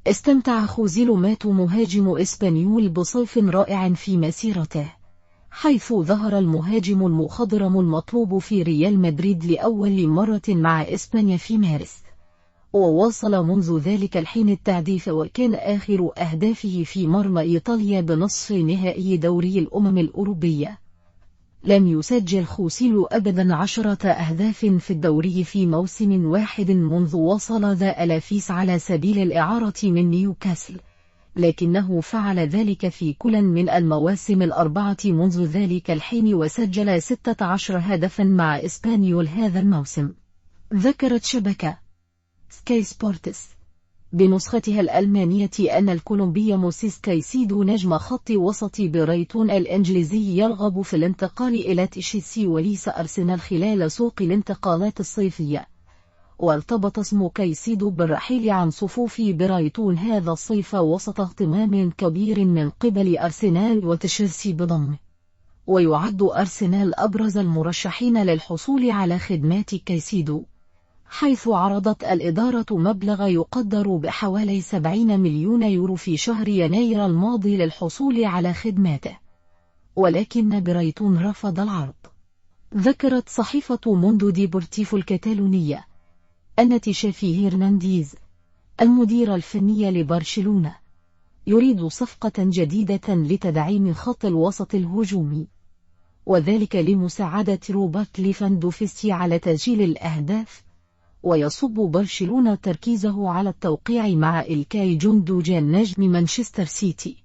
استمتع خوزيل ماتو مهاجم إسبانيول بصيف رائع في مسيرته، حيث ظهر المهاجم المخضرم المطلوب في ريال مدريد لأول مرة مع إسبانيا في مارس، وواصل منذ ذلك الحين التهديف، وكان آخر أهدافه في مرمى إيطاليا بنصف نهائي دوري الأمم الأوروبية. لم يسجل خوسيل أبدا 10 أهداف في الدوري في موسم واحد منذ وصل ذا ألافيس على سبيل الإعارة من نيوكاسل، لكنه فعل ذلك في كل من المواسم 4 منذ ذلك الحين، وسجل 16 هدفا مع إسبانيول هذا الموسم. ذكرت شبكة سكاي سبورتس بنسختها الألمانية أن الكولومبي موسيس كايسيدو نجم خط وسط برايتون الإنجليزي يرغب في الانتقال إلى تشيلسي وليس أرسنال خلال سوق الانتقالات الصيفية، وارتبط اسم كايسيدو بالرحيل عن صفوف برايتون هذا الصيف وسط اهتمام كبير من قبل أرسنال وتشيلسي بضمه، ويعد أرسنال أبرز المرشحين للحصول على خدمات كايسيدو، حيث عرضت الإدارة مبلغ يقدر بحوالي 70 مليون يورو في شهر يناير الماضي للحصول على خدماته، ولكن برايتون رفض العرض. ذكرت صحيفة موندو ديبورتيفو الكتالونية أن تشافي هرنانديز المدير الفني لبرشلونة يريد صفقة جديدة لتدعيم خط الوسط الهجومي، وذلك لمساعدة روبرت ليفاندوفسكي على تسجيل الأهداف، ويصب برشلونة تركيزه على التوقيع مع إلكاي جوندوجان نجم مانشستر سيتي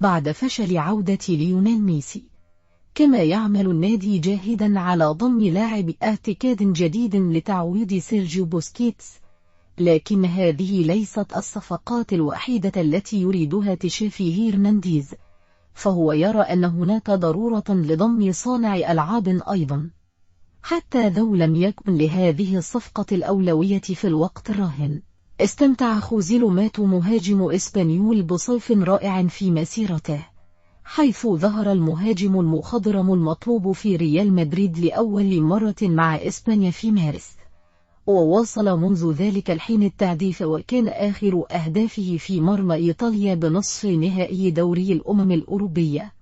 بعد فشل عودة ليونيل ميسي، كما يعمل النادي جاهدا على ضم لاعب ارتكاد جديد لتعويض سيرجيو بوسكيتس، لكن هذه ليست الصفقات الوحيدة التي يريدها تشافي هرنانديز، فهو يرى أن هناك ضرورة لضم صانع ألعاب أيضا، حتى لو لم يكن لهذه الصفقة الأولوية في الوقت الراهن. استمتع خوزيل ماتو مهاجم إسبانيول بصيف رائع في مسيرته، حيث ظهر المهاجم المخضرم المطلوب في ريال مدريد لأول مرة مع إسبانيا في مارس، وواصل منذ ذلك الحين التهديف، وكان آخر أهدافه في مرمى إيطاليا بنصف نهائي دوري الأمم الأوروبية.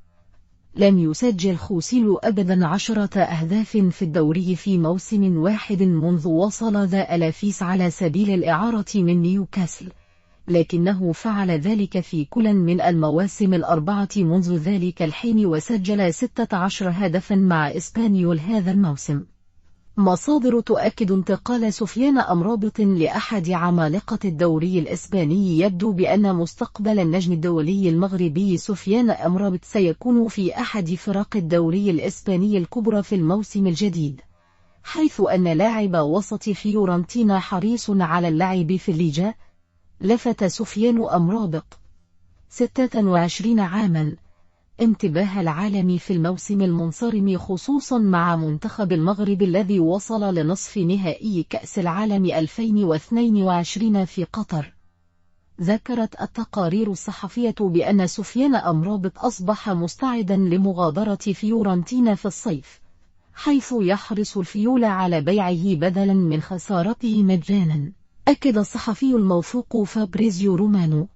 لم يسجل خوسيل أبدا 10 أهداف في الدوري في موسم واحد منذ وصل ذا ألافيس على سبيل الإعارة من نيوكاسل، لكنه فعل ذلك في كل من المواسم 4 منذ ذلك الحين، وسجل 16 هدفا مع إسبانيول هذا الموسم. مصادر تؤكد انتقال سفيان أمرابط لأحد عمالقة الدوري الإسباني. يبدو بأن مستقبل النجم الدولي المغربي سفيان أمرابط سيكون في أحد فرق الدوري الإسباني الكبرى في الموسم الجديد، حيث أن لاعب وسط فيورنتينا حريص على اللعب في الليجا. لفت سفيان أمرابط 26 عاما انتباه العالم في الموسم المنصرم، خصوصا مع منتخب المغرب الذي وصل لنصف نهائي كأس العالم 2022 في قطر. ذكرت التقارير الصحفية بأن سفيان أمرابط أصبح مستعدا لمغادرة فيورنتينا في الصيف، حيث يحرص الفيول على بيعه بدلا من خسارته مجانا. أكد الصحفي الموثوق فابريزيو رومانو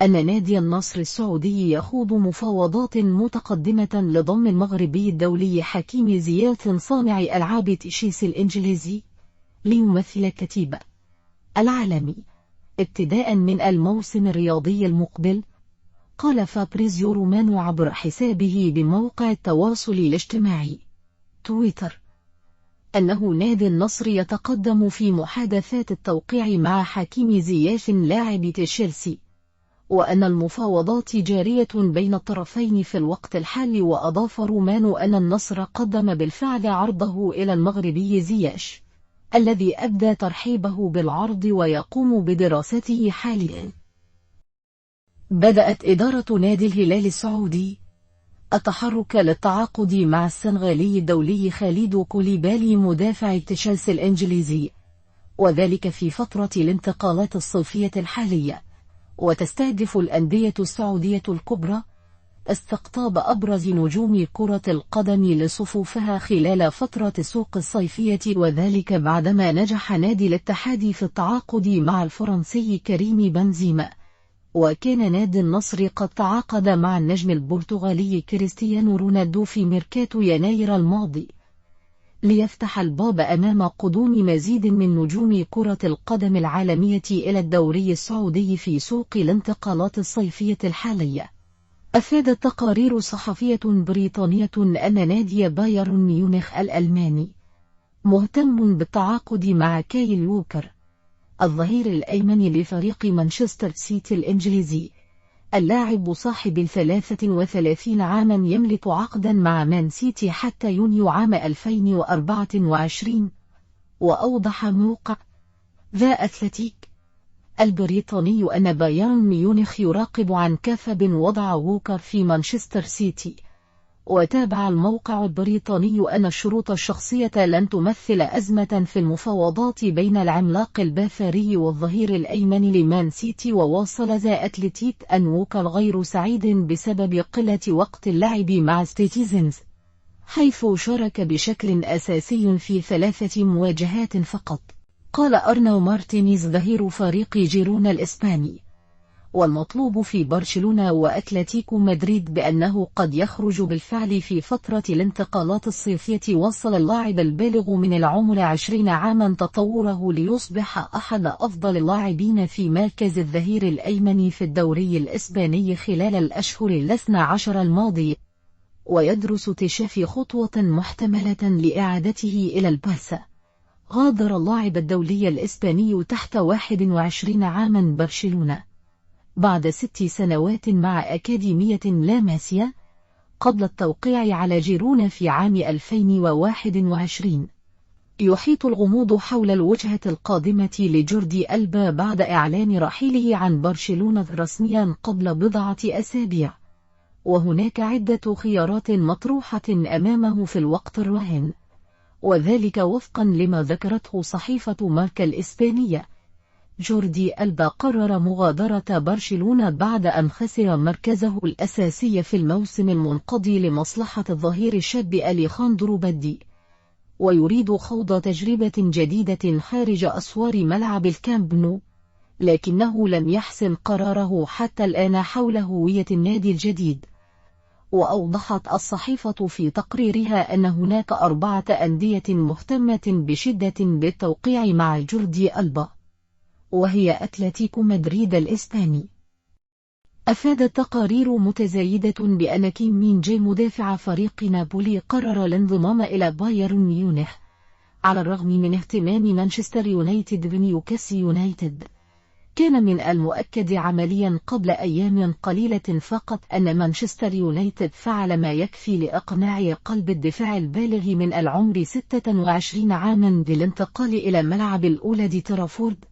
أن نادي النصر السعودي يخوض مفاوضات متقدمة لضم المغربي الدولي حكيم زيات صانع ألعاب تشيلسي الإنجليزي ليمثل كتيبة العالمي ابتداء من الموسم الرياضي المقبل. قال فابريزيو رومانو عبر حسابه بموقع التواصل الاجتماعي تويتر أنه نادي النصر يتقدم في محادثات التوقيع مع حكيم زياش لاعب تشيلسي، وأن المفاوضات جارية بين الطرفين في الوقت الحالي. وأضاف رومانو أن النصر قدم بالفعل عرضه إلى المغربي زياش، الذي أبدى ترحيبه بالعرض ويقوم بدراسته حاليا. بدأت إدارة نادي الهلال السعودي التحرك للتعاقد مع السنغالي الدولي خالد كوليبالي مدافع تشيلسي الإنجليزي، وذلك في فترة الانتقالات الصيفية الحالية، وتستهدف الأندية السعودية الكبرى استقطاب أبرز نجوم كرة القدم لصفوفها خلال فترة السوق الصيفية، وذلك بعدما نجح نادي الاتحاد في التعاقد مع الفرنسي كريم بنزيما وكان نادي النصر قد تعاقد مع النجم البرتغالي كريستيانو رونالدو في ميركاتو يناير الماضي، ليفتح الباب أمام قدوم مزيد من نجوم كرة القدم العالمية إلى الدوري السعودي في سوق الانتقالات الصيفية الحالية. أفادت تقارير صحفية بريطانية أن نادي بايرن ميونخ الألماني مهتم بالتعاقد مع كايل ووكر، الظهير الأيمن لفريق مانشستر سيتي الإنجليزي. اللاعب صاحب 33 عاما يملك عقدا مع مان سيتي حتى يونيو عام 2024. وأوضح موقع ذا أثليتيك البريطاني أن بايرن ميونخ يراقب عن كثب وضع ووكر في مانشستر سيتي. وتابع الموقع البريطاني أن الشروط الشخصية لن تمثل أزمة في المفاوضات بين العملاق البافاري والظهير الأيمن لمان سيتي. وواصل ذا أتلتيك أن ووكر غير سعيد بسبب قلة وقت اللعب مع ستيتيزنز، حيث شارك بشكل أساسي في 3 مواجهات فقط. قال أرناو مارتينيز ظهير فريق جيرونا الإسباني والمطلوب في برشلونة وأتلتيكو مدريد بأنه قد يخرج بالفعل في فترة الانتقالات الصيفية. وصل اللاعب البالغ من العمر 20 عاما تطوره ليصبح أحد أفضل اللاعبين في مركز الظهير الأيمن في الدوري الإسباني خلال الأشهر 12 الماضية، ويدرس تشافي خطوة محتملة لإعادته إلى البارسا. غادر اللاعب الدولي الإسباني تحت 21 عاما برشلونة بعد 6 سنوات مع أكاديمية لا ماسيا قبل التوقيع على جيرونا في عام 2021. يحيط الغموض حول الوجهة القادمة لجوردي ألبا بعد إعلان رحيله عن برشلونة رسميا قبل بضعة أسابيع، وهناك عدة خيارات مطروحة أمامه في الوقت الراهن، وذلك وفقا لما ذكرته صحيفة ماركا الإسبانية. جوردي ألبا قرر مغادرة برشلونة بعد أن خسر مركزه الأساسي في الموسم المنقضي لمصلحة الظهير الشاب أليخاندرو بادي، ويريد خوض تجربة جديدة خارج أسوار ملعب الكامب نو، لكنه لم يحسم قراره حتى الآن حول هوية النادي الجديد. وأوضحت الصحيفة في تقريرها أن هناك 4 أندية مهتمة بشدة بالتوقيع مع جوردي ألبا، وهي أتلتيكو مدريد الإسباني. أفادت تقارير متزايدة بأن كيم مين جاي مدافع فريق نابولي قرر الانضمام إلى بايرن ميونخ على الرغم من اهتمام مانشستر يونايتد بنيوكاسل يونايتد. كان من المؤكد عمليا قبل أيام قليلة فقط أن مانشستر يونايتد فعل ما يكفي لإقناع قلب الدفاع البالغ من العمر 26 عاما بالانتقال إلى ملعب الأولد ترافورد.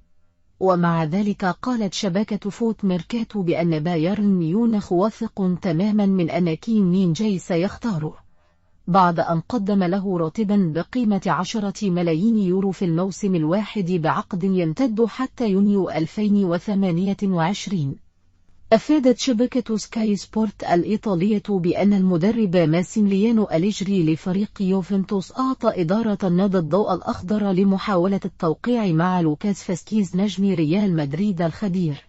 ومع ذلك قالت شبكة فوت ميركاتو بأن بايرن ميونخ واثق تماما من أن كيم مين جاي سيختاره، بعد أن قدم له راتبا بقيمة 10 ملايين يورو في الموسم الواحد بعقد يمتد حتى يونيو 2028. أفادت شبكة سكاي سبورت الإيطالية بأن المدرب ماسيميليانو أليجري لفريق يوفنتوس أعطى إدارة النادي الضوء الأخضر لمحاولة التوقيع مع لوكاس فاسكيز نجم ريال مدريد الخبير.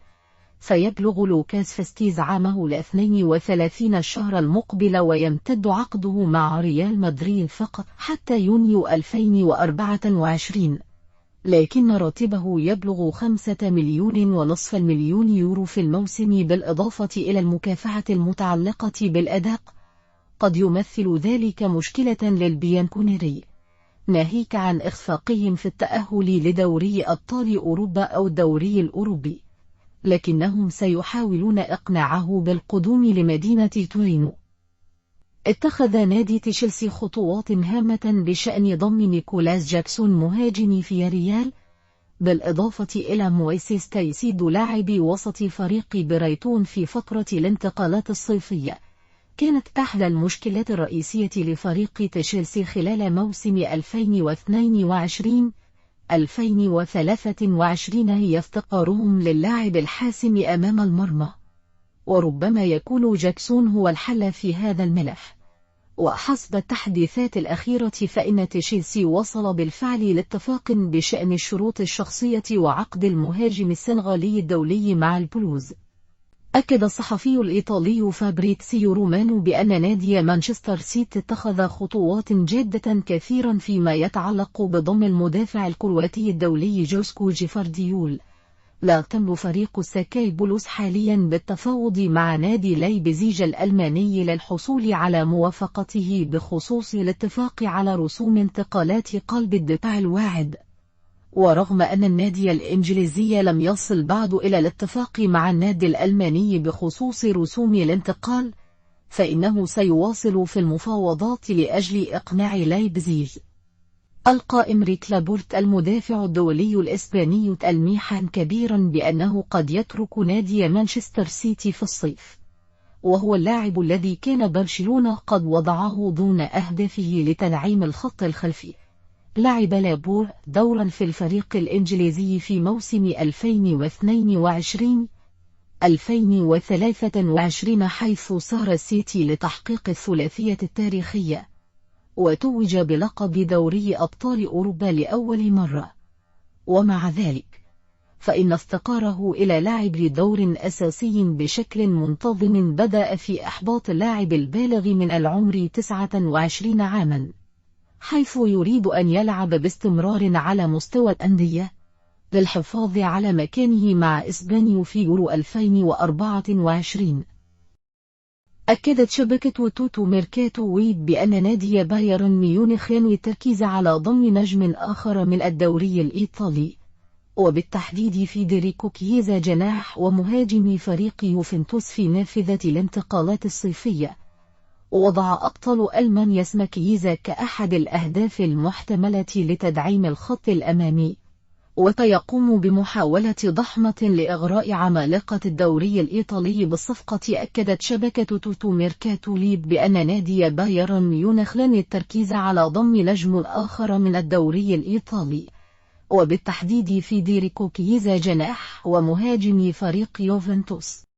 سيبلغ لوكاس فاسكيز عامه 32 الشهر المقبل، ويمتد عقده مع ريال مدريد فقط حتى يونيو 2024، لكن راتبه يبلغ 5.5 مليون يورو في الموسم، بالإضافة إلى المكافأة المتعلقة بالأداء. قد يمثل ذلك مشكلة للبيانكونيري، ناهيك عن إخفاقهم في التأهل لدوري أبطال أوروبا أو الدوري الأوروبي، لكنهم سيحاولون إقناعه بالقدوم لمدينة تورينو. اتخذ نادي تشيلسي خطوات هامة بشأن ضم نيكولاس جاكسون مهاجم فياريال، بالإضافة إلى مويسيس تايسيدو لاعب وسط فريق برايتون في فترة الانتقالات الصيفية. كانت أحدى المشكلات الرئيسية لفريق تشيلسي خلال موسم 2022-2023 هي افتقارهم للاعب الحاسم أمام المرمى، وربما يكون جاكسون هو الحل في هذا الملف. وحسب التحديثات الأخيرة فإن تشيلسي وصل بالفعل لاتفاق بشأن الشروط الشخصية وعقد المهاجم السنغالي الدولي مع البلوز. أكد الصحفي الإيطالي فابريتسيو رومانو بأن نادي مانشستر سيتي اتخذ خطوات جادة كثيرا فيما يتعلق بضم المدافع الكرواتي الدولي جوسكو جيفارديول. لا يهتم فريق ساكاي بلوس حاليا بالتفاوض مع نادي لايبزيج الألماني للحصول على موافقته بخصوص الاتفاق على رسوم انتقالات قلب الدفاع الواعد. ورغم أن النادي الإنجليزي لم يصل بعد إلى الاتفاق مع النادي الألماني بخصوص رسوم الانتقال، فإنه سيواصل في المفاوضات لأجل إقناع لايبزيج. ألقى إمريك لابورت المدافع الدولي الإسباني تلميحا كبيرا بأنه قد يترك نادي مانشستر سيتي في الصيف، وهو اللاعب الذي كان برشلونة قد وضعه ضمن أهدافه لتدعيم الخط الخلفي. لعب لابور دورا في الفريق الإنجليزي في موسم 2022-2023 حيث سار السيتي لتحقيق الثلاثية التاريخية، وتوج بلقب دوري أبطال أوروبا لأول مرة. ومع ذلك فإن افتقاره إلى لعب دور أساسي بشكل منتظم بدأ في إحباط اللاعب البالغ من العمر 29 عاما، حيث يريد أن يلعب باستمرار على مستوى الأندية للحفاظ على مكانه مع إسبانيو في يورو 2024. أكدت شبكة توتو ميركاتو ويب بأن نادي بايرن ميونخ ينوي التركيز على ضم نجم آخر من الدوري الإيطالي، وبالتحديد فيدريكو كييزا جناح ومهاجم فريق يوفنتوس في نافذة الانتقالات الصيفية. ووضع أبطال ألمانيا اسم كييزا كأحد الأهداف المحتملة لتدعيم الخط الأمامي، وسيقوم بمحاولة ضخمة لإغراء عمالقة الدوري الإيطالي بالصفقة. أكدت شبكة توتو ميركاتو ليب بأن نادي بايرن ميونخ لن التركيز على ضم نجم آخر من الدوري الإيطالي، وبالتحديد فيدريكو كييزا جناح ومهاجم فريق يوفنتوس.